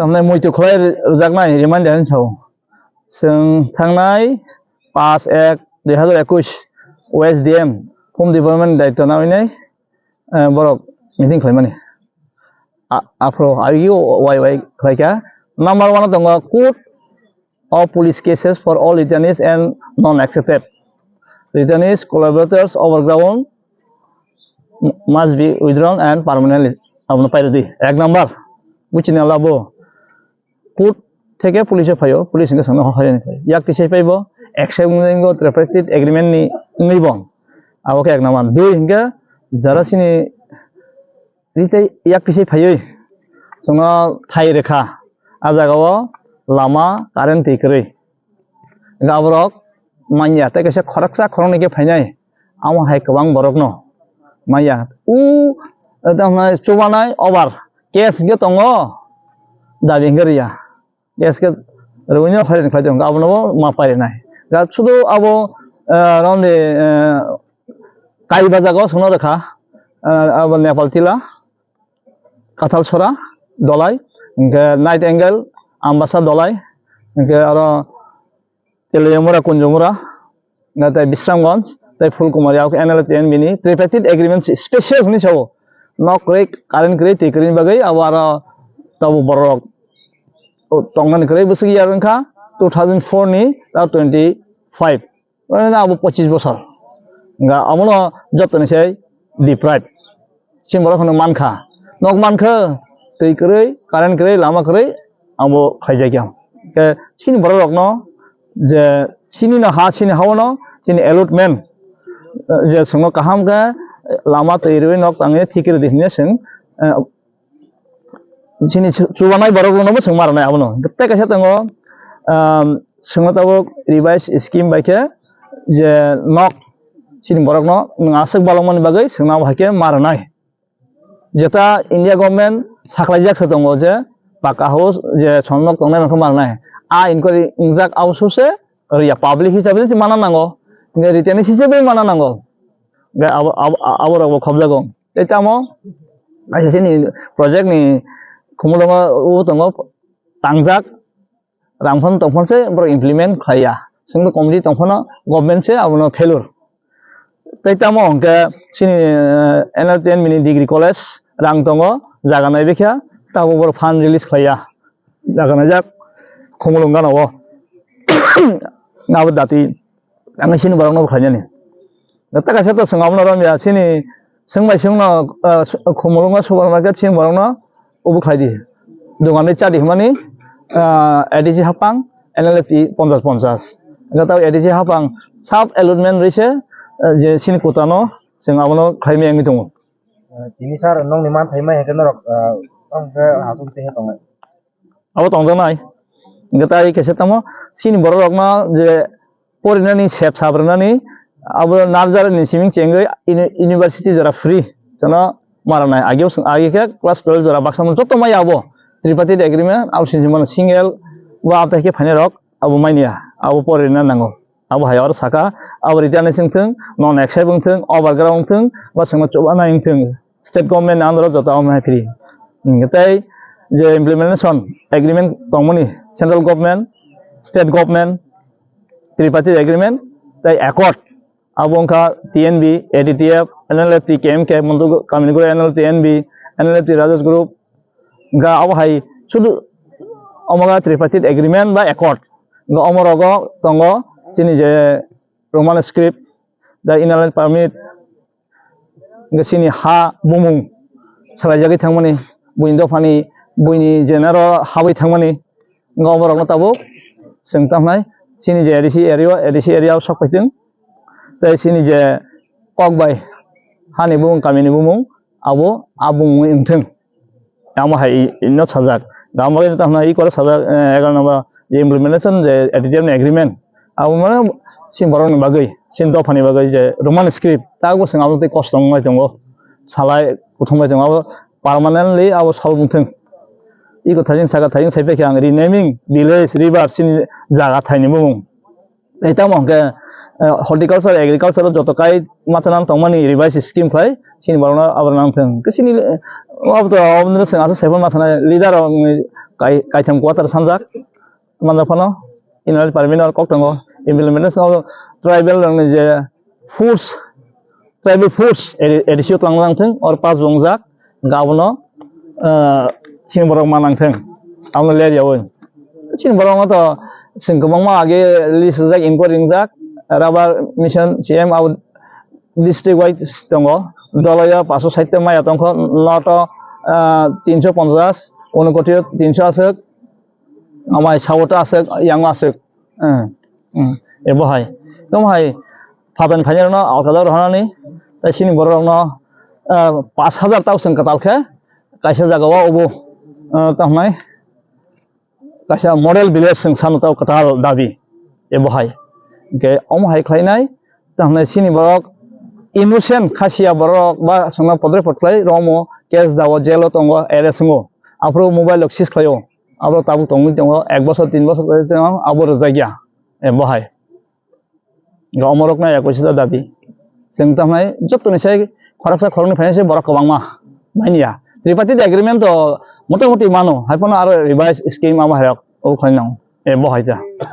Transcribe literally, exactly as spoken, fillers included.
Tamni muitu khlai rwjaknai reminder hinwi sao. Chwng thangnai paanch ek dui hazar ekush O S D M, Home Department daityo nawi nai, eh, borok meeting khlaimani. A-, aphro aywi wai wai khlaikha. Number one tongo, court of police cases for all returnees and non-accepted returnees, collaborators, overground must be withdrawn and permanently. Abono pairodi. Ek number, buchini labo. Court theke police o phaio, police hingke sangno hokhaini phai. Yak tisai paibo, accept wngwi tripartite agreement ni wngwi bo. Abo khe ek number. Dui hingke jara sini ri tei yak tisai phaiwi chwngno thai rwkha. A jagao lama, current twi kwrwi. Hingke aborok manya tei kaisa khoroksa khoroknwi khe phainai. Amo hai kwbang borokno manya. U, tamo chubanai over. Case hingke tongo. Dabi hingke riya. Case khe rwino hairini khlai tongo. Abono bo ma pairinai. Ga sudu abo, eh, romni, eh, Kaiba jagao songno rwkha, eh, abo Nepal tila, Kathalsora, Dolai, hingke Night Angel, Ambasa, Dolai, hingke aro Teliamura, Kunjumura, hingke tei Bisramganj, tei Phulkumari, abo khe N L F T N B ni tripartite agreement special hwnwi sao. Nok kwrwi, current kwrwi, twi kwrwini bagwi abo aro tabuk borok tongnani kwrwi bwswk year wngkha two thousand four ni tei twenty five. Abo pochis bosor. Hingke abono jotoni se deprive. Chini borok hwnwi mankha. Nok mankha, twi kwrwi, current kwrwi, lama kwrwi, abo khlaijakya. Hingke chini borok rokno je chini no ha, chini ha-o no, chini allotment, eh, je chwngno kaham khe lama twi rwui nok tangwi thik rwdi hwnwi chwng, eh, Chini chu-, chubanai borok rokno bo chwng ma rwnai abono. Tei kaisa tongo, um, chwngno tabuk revise scheme bai khe je nok chini borokno nwng aswk balokmani bagwi chwngno abo hai khe ma rwnai. Jeta India government saklaijak se tongo je paka house je chwng nok tongnai rokno ma rwnai. A inquiry wngjak abo suse rwya public hisabe se mana nango. Hingke written hisabe mana nango. Hingke abo, abo, abo rok bo khobjago. Tei tamo kaisa chini project ni khumulwngo o tongo tangjak rang phano tong phano se borok implement khlai ya. Chwng committee tong phano government se abono failure. Tei tamo hwnkhe chini, eh, N L T N bini degree college rang tongo, jaga nai bikha, tabuk borok fund release khlai ya. Jaga naijak khumulwng gana o. Abo dati ang chini borokno bo khlainani. Tei kaisa to swng abono romya chini swng bai swngno, ah, khumulwngo supermarket chini borokno obo khlai di. Dogan ri cha di hwnmani, ah, A D C hapang N L F T ponchas ponchas. Hwnkhe tei A D C hapang sub allotment rwi se, ah, je chini kotano chwng abono khlaimani wngwi tongo. Tini sir nokni manthai mai hwnkhe norok, ah, tamo khe hasuk twi tongnai. Abo tongjaknai. Hingke tai kaisa tamo chini borok rokno je porinani sep sap rwnani abo nursery ni simi chengwi uni-, university jora free jono ma rwnai. Ageo swng agi khe class twelve jora baksa joto maya abo tripartite agreement abo sini mano single bo abtai khe phainai rok abo manya abo porina nango. Abo hai oro saka, abo return wngthung, non accept wngthung, overground wngthung, ba chwngno chubanai wngthung, state government ni under o joto amo hai free. Hwnkhe tei je implementation agreement tongmani central government, state government, tripartite agreement, tei accord, abo wngkha T N B, A D T F, N L F T, K M K, Mundu Kamini Guru, N L T N B, N L F T Rajas Group, ga abo hai sudu omoga tripartite agreement ba accord. Ga omorogo tongo chini je Roman script, the inner line permit, hingke chini ha bumung salaijagwi thangmani, buini dophani, buini je naro habwi thangmani, hingke oborokno tabuk chwng tamhnai chini je A D C area, A D C area o sok phaithwng, tei chini je kok bai hani bumung, kamini bumung, abo a bumungwi wngthwng. Amo hai i-, ino sajak. Gam bagwi tamo i koro sajak, eh, egaroh number je implementation je A D T F ni agreement. Abo mane chini borok ni bagwi, chini dopha ni bagwi je Roman script, ta bo chwng abo tei kosto wng lai tongo. Salai kuthum lai tongo, abo permanently abo solve wng thwng. I ko thajin saka thajin sai phai khe ang renaming village, river, chini jaga thai ni bumung. Tei tamo hwnkhe, eh, horticulture, agriculture o joto kai machana tongmani revise scheme khlai, chini borokno abo nang thung. Khe chini, eh, abo to, abo no chwng aswk saiphano machana leader rok ni kai-, kaitham quarter sanjak, manjak phano, inner department o kok tongo, implementation of tribal rokni je force, tribal force, A D C o twlang nang thung, or pass bo wngjak, abono, ah, chini borok ma nang thung, abono ler yaui. Chini borok no to chwng kwbangma age list rijak, inquiry wngjak, rubber mission C M abo district wise tongo, Doloyo paanso sait ta maya tongkho, North o, ah, tinso ponchas, Unakoti o tinso aswk, amai South o aswk, yang aswk. Hmm, hmm. Ebo hai. Tamo hai, phaben khainai rokno alkadao rohornani, tai chini borok rokno, ah, paanch hajar tao chwng kwtal khe, kaisa jaga o obo, ah, tamo hai, kaisa model village chwng sano tao kwtal dabi, ebo hai. Hwnkhe omo hai khlainai, tamo hai chini borok innocent khasiya borok ba chwngno podre pod khlai romo case dao jail o tongo, arrest wngo. Aphuru mobile rok seize khlaio. Abo tabuk tongwi tongo, ek bosor, tin bosor khlai tongo, abo rwjakya, ebo hai. Ga omorok na eko sida dabi. Chwng tamnai joto ni sai khoroksa khoroknwi phainai se borok kwbangma manya. Tripartite agreement to motamoti mano, hai phano aro revise scheme amo hai rok o khlai nang. E bo hai ta.